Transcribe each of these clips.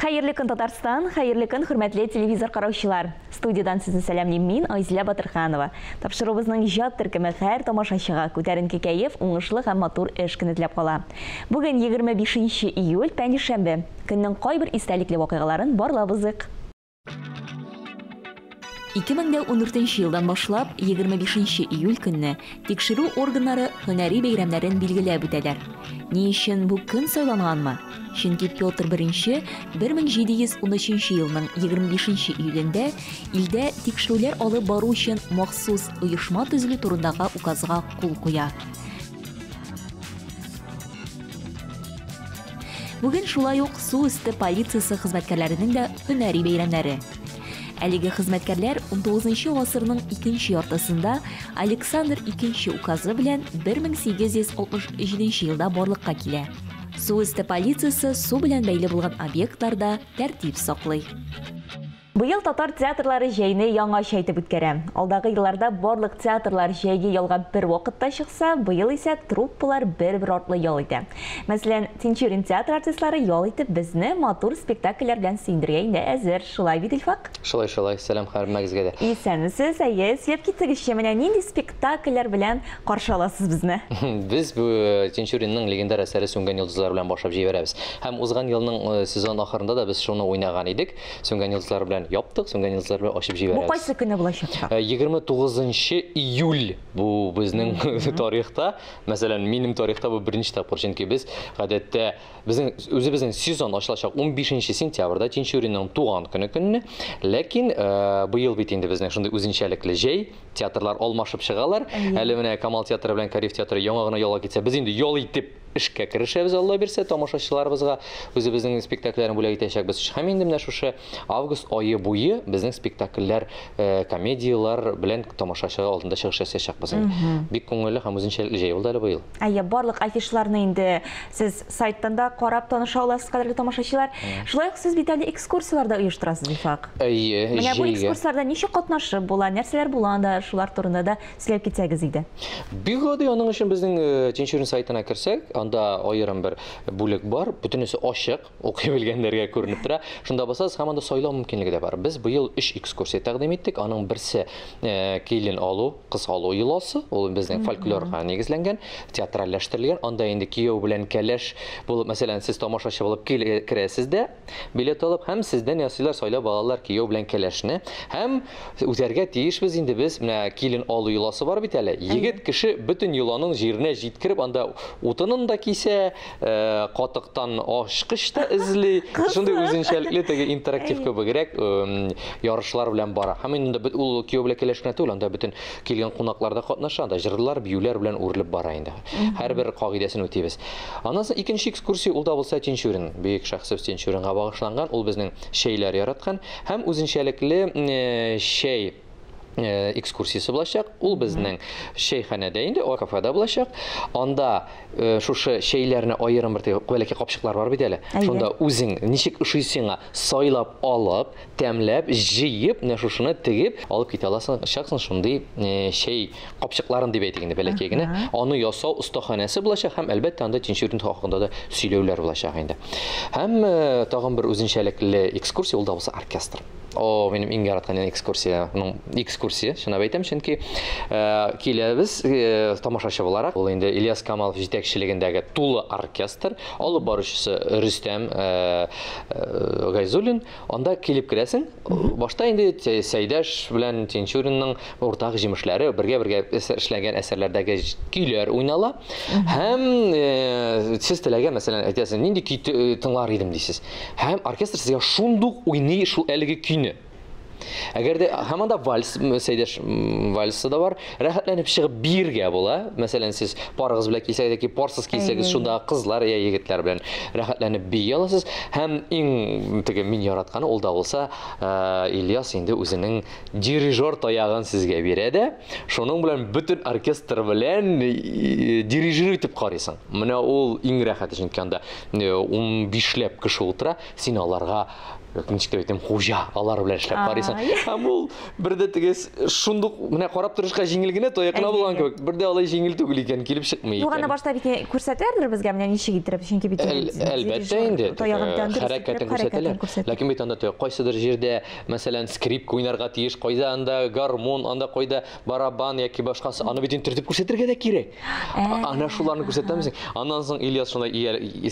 Хәерле көн, Татарстан, хәерле көн, хөрмәтле телевизор караучылар. Студиядан сезне сәламлим мин, Айзилә Батырханова. Тапшыруыбызның иҗат төркеме һәр тамашачыга күтәренке кәеф, уңышлы һәм матур эш көне теләп кала. Бүген 25 июль, пәнҗешәмбе. Көннең кайбер истәлекле вакыйгаларын барлап узыйк. 2014 елдан башлап 25 июль көнне тикшерү органнары һөнәри бәйрәмнәрен билгеләп үтәләр. Ни өчен бу көн сайланганмы? Чөнки Петр I 1713 елның 25 июлендә илдә тикшерүләр алып бару өчен махсус оешма төзелү турындагы указга кул куя. Бүген шулай ук су өсте полициясе хезмәткәрләренең дә һөнәри бәйрәмнәре. Әлеге хезмәткәрләр 19 гасырның икенче яртысында Александр II указы белән 1867 елда барлыкка килә. Су өсте полициясе су белән бәйле булган объектларда тәртип саклый. Быел татар театрлары җәйне яңача итеп үткәрә. Алдагы елларда барлык театрлар җәйге ялга бер вакытта чыкса, быел исә труппалар бер-бер артлы ял итә. Мәсәлән, Тинчурин театр артистлары ял итеп безне матур спектакльләр белән сөендерергә инде әзер. Шулай бит, Илфак? Шулай, шулай. Сәлам һәммәгезгә дә. Исәнмесез, әйе, сөйләп китсәгезче, менә нинди спектакльләр белән каршы аласыз безне? Без бу Тинчуринның легендар әсәре Сүнгән йолдызлар белән башлап җибәрәбез. Һәм узган елның сезон ахырында да без шуны уйнаган идек. Сүнгән йолдызлар белән яптык, сүнгән йолдызлар белән ачып җибәрәбез. Бу кайсы көне булачак? 29 июль бу безнең тарихта. Мәсәлән, минем тарихта бу беренче тапкыр, чөнки без гадәттә безнең үзебезнең сезон ачылачак 15 сентябрьдә Тинчуринның туган көне көнне. Ләкин быел бит инде безнең шундый үзенчәлекле җәй, театрлар алмашып чыгалар. Әле менә Камал театры белән Кариев театры яңа гына ялга китсә, без инде ял итеп эшкә керешәбез, Алла бирсә, тамашачыларыбызга үзебезнең спектакльләрен бүләк итәчәкбез. Һәм инде менә шушы август ае буе безнең спектакльләр, комедияләр белән тамашачы алдында чыгыш ясаячакбыз инде. Бик күңелле һәм үзенчәлекле җәй булды әле быел. Әйе, барлык афишларны инде сез сайттан да карап таныша аласыз, кадерле тамашачылар. Шулай ук сез бит әле экскурсияләр дә оештырасыз, Илфак. Әйе, Менә бу экскурсияләрдә ничек катнашып була, нәрсәләр була анда, шулар турында да сөйләп китсәгез иде. Бик гади, аның өчен безнең Тинчурин сайтына керсәк, анда аерым бер бүлек бар, бөтенесе ачык, укый белгәннәргә күренеп тора. Шунда басасыз һәм анда сайлау мөмкинлеге дә бар. Без быел 3 экскурсия тәкъдим иттек. Аның берсе килен алу, кыз алу йоласы, ул безнең фольклорга нигезләнгән, театральләштерелгән. Анда инде кияү белән кәләш булып, мәсәлән, сез тамашачы булып керәсез дә, билет алып, һәм сездән ясыйлар, сайлап алалар кияү белән кәләшне. Һәм үтәргә тиешбез инде без, менә килен алу йоласы бар бит әле. Егет кеше бөтен йоланың җиренә җиткереп, анда утынын да кисә, катыктан ачкыч та эзли. Шундый үзенчәлекле теге интерактив кебегрәк ярышлар белән бара. Һәм инде ул кияү белән кәләш кенә түгел, анда бөтен килгән кунаклар да катнаша, анда җырлар, биюләр белән үрелеп бара инде. Һәрбер кагыйдәсен үтибез. Аннан соң икенче экскурсия, ул да булса Тинчурин, бөек шәхесебез Тинчуринга багышланган, ул безнең чәйләр яраткан һәм үзенчәлекле чәй экскурсиясе булачак. Ул безнең чәйханәдә инде, кафеда булачак. Анда шушы чәйләрне аерым бер бәләкәй капчыклар бар бит әле. Шунда үзең ничек ошый сиңа сайлап алып, тәмләп, җыеп, менә шушыны тегеп алып китә аласың, чаксың шундый чәй капчыкларын дип әйтик инде, бәләкәй генә. Аны ясау остаханәсе булачак һәм әлбәттә анда Тинчурин хакында да сөйләүләр булачак инде. Һәм тагын бер үзенчәлекле экскурсия, ул да булса оркестр. О, минем иң яраткан экскурсия, экскурсия, чынлап әйтәм, чөнки киләбез тамашачы буларак. Ул инде Ильяс Камалов җитәкчелегендәге тулы оркестр, алып баручысы Рөстәм Гайзуллин. Анда килеп керәсең, башта инде Сәйдәш белән Тинчуринның уртак җимешләре, бергә-бергә эшләнгән әсәрләрдәге көйләр уйнала. Һәм сез теләгән, мәсәлән, әйтәсең, нинди көй тыңлар идем дисез. Һәм оркестр сезгә шундук уйный шул әлеге көйне. Әгәр дә һәм анда вальс, Сәйдәш вальсы да бар, рәхәтләнеп чыгып биергә була. Мәсәлән, сез парыгыз белән килсәгез яки парсыз килсәгез, шунда кызлар я егетләр белән рәхәтләнеп бии аласыз. Һәм иң теге мин яратканы ул да булса, Ильяс инде үзенең дирижер таягын сезгә бирә дә, шуның белән бөтен оркестр белән дирижер итеп карыйсың. Менә ул иң рәхәте, чөнки анда 15ләп кеше утыра, син аларга, ничек дип әйтим, хуҗа, алар белән эшләп карыйсың. аласың. Һәм ул бер дә теге шундук менә карап торышка җиңел генә таяк кына булган кебек, бер дә алай җиңел түгел икән, килеп чыкмый икән. Юк, аны башта бит күрсәтәләрдер безгә, менә ничек иттереп, чөнки бит Әлбәттә инде, хәрәкәтен күрсәтәләр. Ләкин бит анда кайсыдыр җирдә, мәсәлән, скрипка уйнарга тиеш, кайда анда гармун, анда кайда барабан яки башкасы, аны бит инде төртеп күрсәтергә дә кирәк. Ана шуларны күрсәтәмсең. Аннан соң Ильяс шунда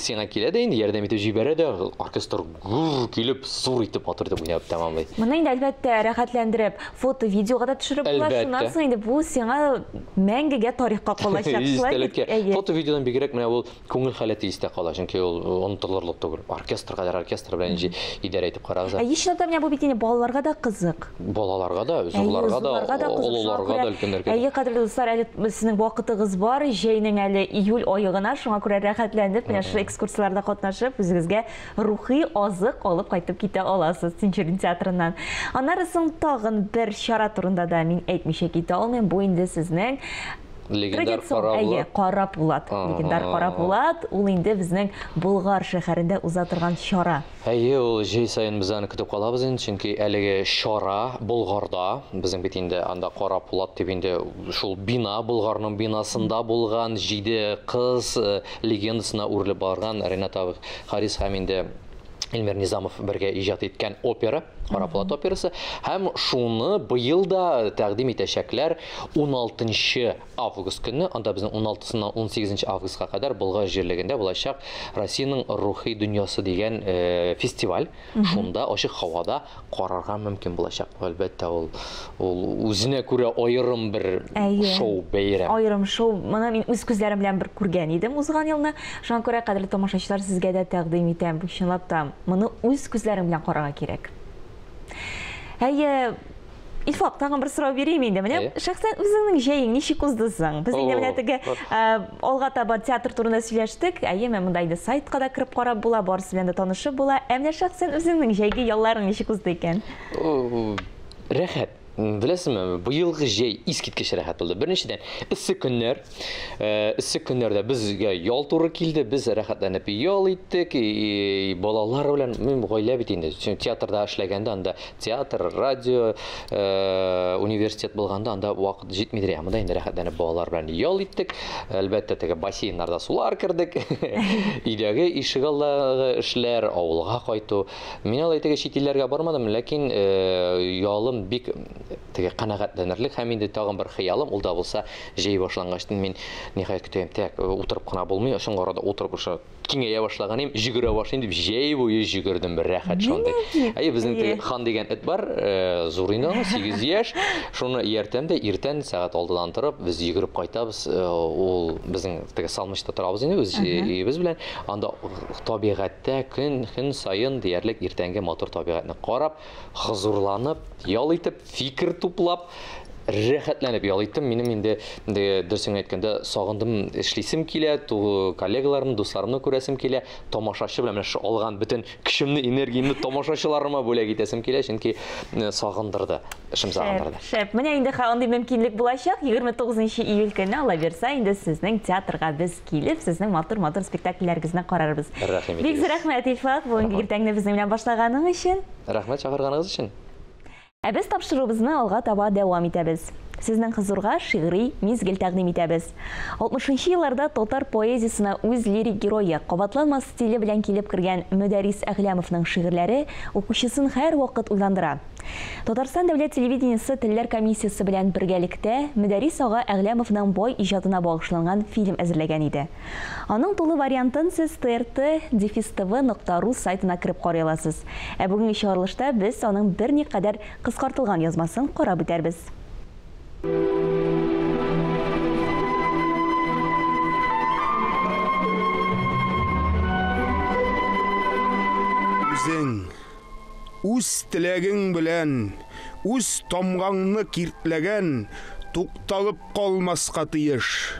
сиңа килә дә инде, ярдәм итеп җибәрә дә, оркестр гүр килеп, зур итеп, матур итеп уйнап тәмамлый. Моны инде, әлбәттә, рәхәтләндереп, фото, видеога да төшереп була. Шуннан соң инде бу сиңа мәңгегә тарихка калачак. Истәлеккә. Фото, видеодан бигрәк менә ул күңел халәте истә кала, чөнки ул онытылырлык түгел. Оркестр кадәр оркестр белән идарә итеп карагыз. Әйе, чынлап та менә бу бит инде балаларга да кызык. Балаларга да, зурларга да, олыларга да, өлкәннәргә дә. Әйе, кадерле дуслар, әле сезнең вакытыгыз бар, җәйнең әле июль ае гына, шуңа күрә рәхәтләнеп, менә шушы экскурсияләрдә катнашып, үзегезгә рухи азык алып кайтып китә аласыз Тинчурин театрыннан. Аннары соң тагын бер чара турында да мин әйтмичә китә алмыйм. Бу инде сезнең легендар Кара Булат. Әйе, Кара Булат. Легендар Кара Булат, ул инде безнең Болгар шәһәрендә уза торган чара. Әйе, ул җәй саен без аны көтеп калабыз инде, чөнки әлеге чара Болгарда, безнең бит инде анда Кара Пулат дип инде шул бина, Болгарның бинасында булган җиде кыз легендасына үрелеп барган Ренат абый Харис һәм инде Эльмир Низамов бергә иҗат иткән опера, Кара Пулат операсы, һәм шуны быел да тәкъдим итәчәкләр 16 август көнне, анда безнең 16-сыннан 18 августка кадәр Болгар җирлегендә булачак Россиянең рухи дөньясы дигән фестиваль. Шунда ачык һавада карарга мөмкин булачак. Әлбәттә, ул ул үзенә күрә аерым бер шоу бәйрәм. Аерым шоу. Моны мин үз күзләрем белән бер күргән идем узган елны. Шуңа күрә, кадерле тамашачылар, сезгә дә тәкъдим итәм. Бу чынлап та моны үз күзләрең белән карарга кирәк. Әйе, Илфак, тагын бер сорау бирим инде. Менә шәхсән үзеңнең җәең ничек узды соң? Без инде менә теге алга таба театр турында сөйләштек. Әйе, менә монда инде сайтка да кереп карап була, барысы белән дә танышып була. Ә менә шәхсән үзеңнең җәйге ялларың ничек узды икән? Рәхәт. Беләсезме, быелгы җәй искиткеч рәхәт булды. Беренчедән, эссе көннәр. Эссе көннәрдә безгә ял туры килде, без рәхәтләнеп ял иттек. Балалар белән, мин гаилә бит инде. Театрда эшләгәндә анда театр, радио, университет булганда анда вакыт җитмидер. Ә монда инде рәхәтләнеп балалар белән ял иттек. Әлбәттә, теге бассейннарда сулар кердек. Өйдәге ишегалдагы эшләр, авылга кайту. Мин алай теге чит илләргә бармадым, ләкин ялым бик теге канәгатьләнерлек һәм инде тагын бер хыялым, ул да булса җәй башлангачтан мин ниһаять көтәм. Так, утырып кына булмый, соңгы арада утырып уже киңәя башлаган идем, йөгерә башлыйм дип җәй буе йөгердем, бер рәхәт шундый. Әйе, безнең теге Хан дигән эт бар, зур инде аңа, 8 яшь. Шуны ияртәм дә иртән сәгать 6-дан торып без йөгереп кайтабыз. Ул безнең теге Салмычта торабыз инде үз өебез белән. Анда табигатьтә көн көн саен диярлек иртәнге матур табигатьне карап, хозурланып, ял итеп, фикер туплап, рәхәтләнеп ял иттем. Минем инде, дөресен әйткәндә, сагындым, эшлисем килә, коллегаларымны, дусларымны күрәсем килә, тамашачы белән менә шушы алган бөтен көчемне, энергиямне тамашачыларыма бүләк итәсем килә, чөнки сагындырды, эшем сагындырды. Шәп, менә инде андый мөмкинлек булачак. 29 июль көнне, Алла бирса, инде сезнең театрга без килеп, сезнең матур-матур спектакльләрегезне карарбыз. Рәхим итегез. Бик зур рәхмәт, Илфак, бүгенге иртәңне безнең белән башлаганың өчен. Рәхмәт чакырганыгыз өчен. Ә без тапшыруыбызны алга таба дәвам итәбез. Сезнең хозурга шигъри мизгел тәкъдим итәбез. 60 елларда татар поэзиясенә үз лирик герое, кабатланмас стиле белән килеп кергән Мөдәррис Әгъләмовның шигырьләре укучысын һәрвакыт уйландыра. Татарстан дәүләт телевидениесе телләр комиссиясе белән бергәлектә Мөдәррис ага Әгъләмовның бай иҗатына багышланган фильм әзерләгән иде. Аның тулы вариантын сез trt-tv.ru сайтына кереп карый аласыз. Ә бүгенге чыгарылышта без аның берникадәр кыскартылган язмасын карап үтәрбез. Үзең үз теләгең белән үз тамгаңны киртләгән, тукталып калмаска тиеш.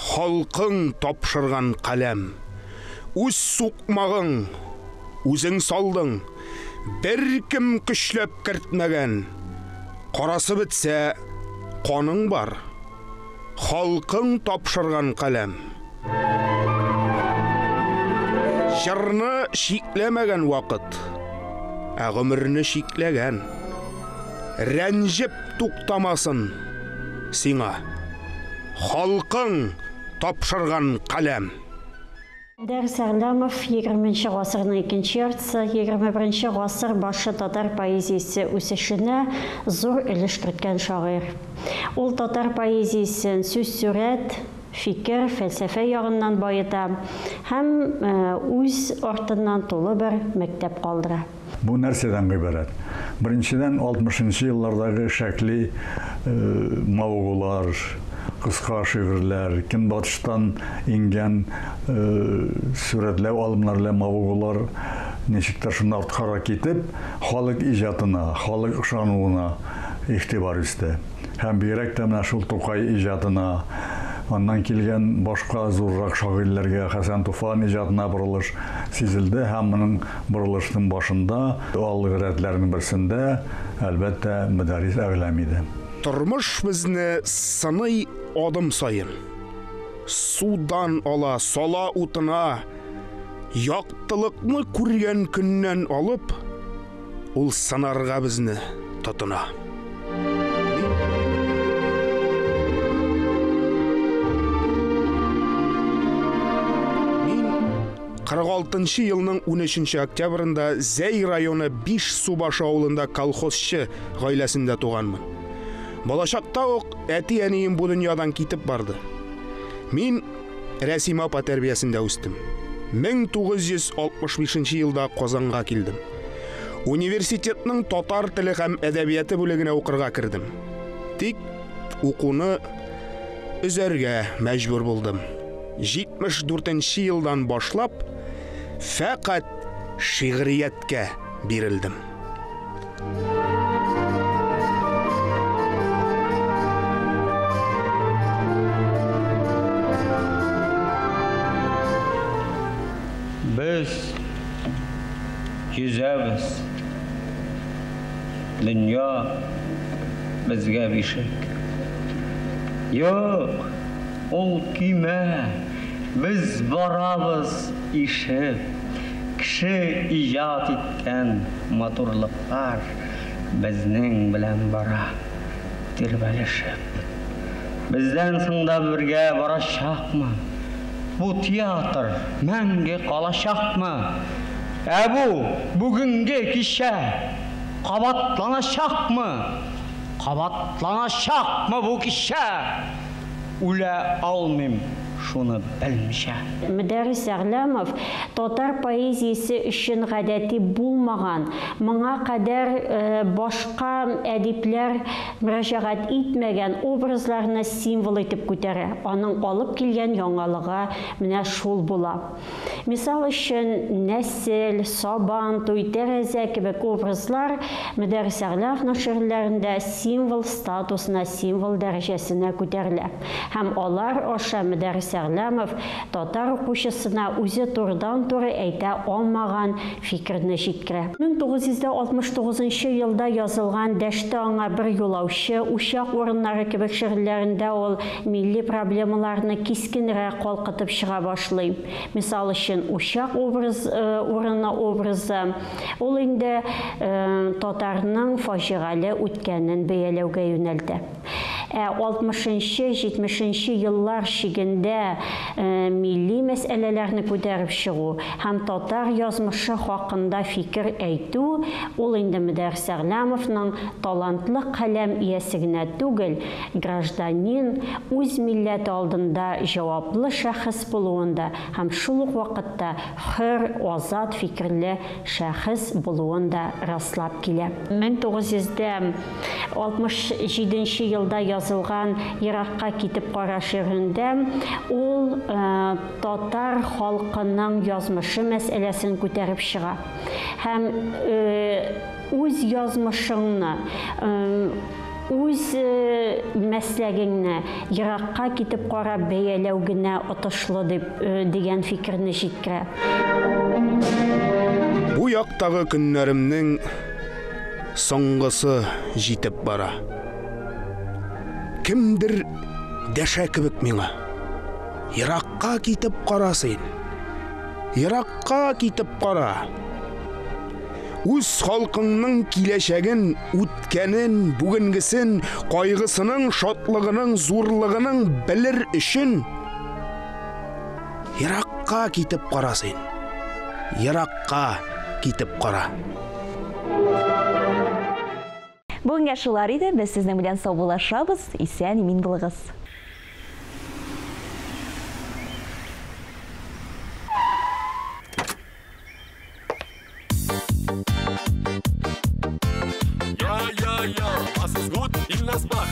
Халкың тапшырган каләм. Үз сукмагың, үзең салдың, беркем көчләп кертмәгән. Карасы бетсә, каның бар. Халкың тапшырган каләм. Җырны чикләмәгән вакыт, ә гомерне чикләгән. Рәнҗеп туктамасын сиңа халкың тапшырган каләм. Мөдәррис Әгъләмов егерменче гасырның икенче яртысы, 21нче гасыр башы татар поэзиясе үсешенә зур өлеш керткән шагыйрь. Ул татар поэзиясен сүз-сурәт, фикер, фәлсәфә ягыннан баета һәм үз артыннан тулы бер мәктәп калдыра. Бу нәрсәдән гыйбарәт? Беренчедән, 60 нчы еллардагы шәкли мавыгулар, кыска шигырьләр, көнбатыштан иңгән сурәтләү алымнары белән мавыгулар ничектер шунда арткарак китеп, халык иҗатына, халык ышануына игътибар үсте. Һәм бигрәк тә менә шул Тукай иҗатына, аннан килгән башка зуррак шагыйрьләргә, Хәсән Туфан иҗатына борылыш сизелде һәм моның борылышның башында, алгы рәтләрнең берсендә, әлбәттә, Мөдәррис Әгъләм иде. Тормыш безне сыный адым саен. Судан ала, сала утына. Яктылыкны күргән көннән алып, Ул сынарга безне тотына. Мин 46 нчы елның 13 нче октябрендә Зәй районы Биш Субашы авылында колхозчы гаиләсендә туганмын. Балачакта ук әти-әнием бу дөньядан китеп барды. Мин Рәсимә апа тәрбиясендә үстем. 1965 нче елда Казанга килдем. Университетның татар теле һәм әдәбияты бүлегенә укырга кердем. Тик укуны өзәргә мәҗбүр булдым. 74 нче елдан башлап фәкать шигърияткә бирелдем. Без йөзәбез. Дөнья безгә бишек. Юк, ул көймә, без барабыз ишеп. Кеше иҗат иткән матурлыклар безнең белән бара тирбәлешеп. Бездән соң да бергә барачакмы? Бу театр мәңге калачакмы? Ә бу бүгенге кичә кабатланачакмы? Кабатланачакмы бу кичә? Үлә алмыйм шуны белмичә. Мөдәррис Әгъләмов татар поэзиясе өчен гадәти булмаган, моңа кадәр башка әдипләр мөрәҗәгать итмәгән образларны символ итеп күтәрә. Аның алып килгән яңалыгы менә шул була. Мисал өчен, нәсел, сабан туй, тәрәзә кебек образлар Мөдәррис Әгъләмовның шигырьләрендә символ статусына, символ дәрәҗәсенә күтәрелә. Һәм алар аша Мөдәррис Әгъләмов татар укучысына үзе турыдан-туры әйтә алмаган фикерне җиткерә. 1969 нчы елда язылган Дәште аңа бер юлаучы, Учак урыннары кебек шигырьләрендә ул милли проблемаларны кискенрәк калкытып чыга башлый. Мисал өчен, учак образ, урыны образы, ул инде татарның фаҗигале үткәнен бәяләүгә юнәлтә. Ә алтмышынчы, җитмешенче еллар чигендә милли мәсьәләләрне күтәреп чыгу һәм татар язмышы хакында фикер әйтү, ул инде Мөдәррис Әгъләмовның талантлы каләм иясе генә түгел, гражданин, үз милләте алдында җаваплы шәхес булуын да һәм шул ук вакытта хөр, азат фикерле шәхес булуын да раслап килә. 1967 нче елда язылган Еракка китеп кара шигырендә ул татар халкының язмышы мәсьәләсен күтәреп чыга һәм үз язмышыңны, үз мәсләгеңне еракка китеп карап бәяләү генә отышлы дип дигән фикерне җиткерә. Бу яктагы көннәремнең соңгысы җитеп бара. Кемдер дәшә кебек миңа. Еракка китеп кара син. Еракка китеп кара. Үз халкыңның киләчәген, үткәнен, бүгенгесен, кайгысының, шатлыгының, зурлыгының белер өчен еракка китеп кара син. Еракка китеп кара. Бүгенгә шулар иде. Без сезнең белән саубуллашабыз. Исән имин булыгыз. Ja, was ist gut? Ilnas Bach.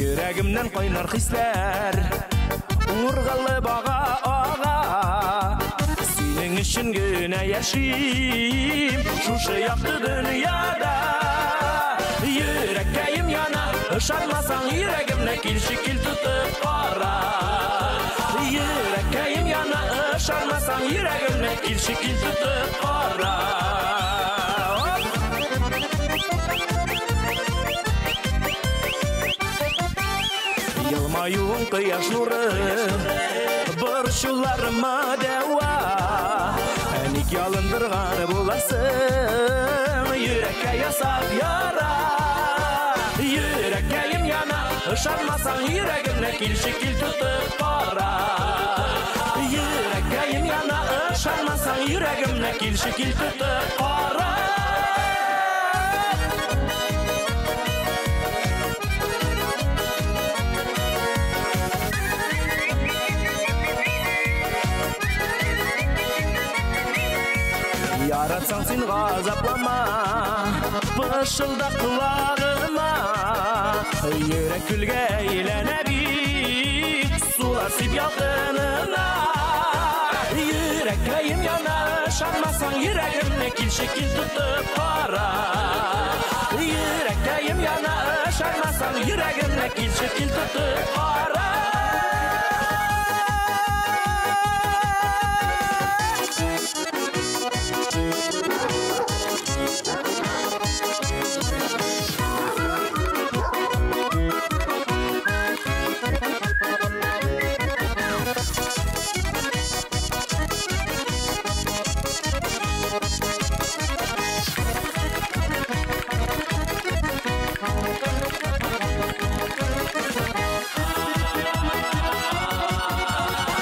Йөрәгемнән кайнар хисләр ургылып ага ага. Синең өчен генә яшим шушы якты дөньяда. Йөрәккәем яна, ышанмасаң йөрәгемне килче кил тотып кара. Йөрәккәем яна, ышанмасаң йөрәгемне килче кил тотып кара. Елмаюың кояш нуры, борчуларыма дәва. Ник ялындырган буласың, йөрәккә ясап яра. Йөрәккәем яна, ышанмасаң йөрәгемне килче кил тотып кара. Йөрәккәем яна, ышанмасаң йөрәгемне килче кил тотып кара. Яратсаң син газаплама, пышылда колагыма. Йөрәк көлгә әйләнә бит, сулар сип ялкынына. Йөрәккәем яна, ышанмасаң йөрәгемне килче кил тотып кара. Йөрәккәем яна, ышанмасаң йөрәгемне килче кил тотып кара.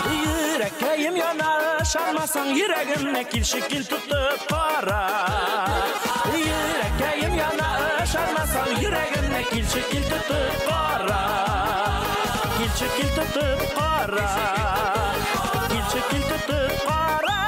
Йөрәккәем яна, ышанмасаң йөрәгемне килче кил тотып кара. Йөрәккәем яна, ышанмасаң йөрәгемне килче кил тотып кара. Килче кил тотып кара. Килче кил тотып кара.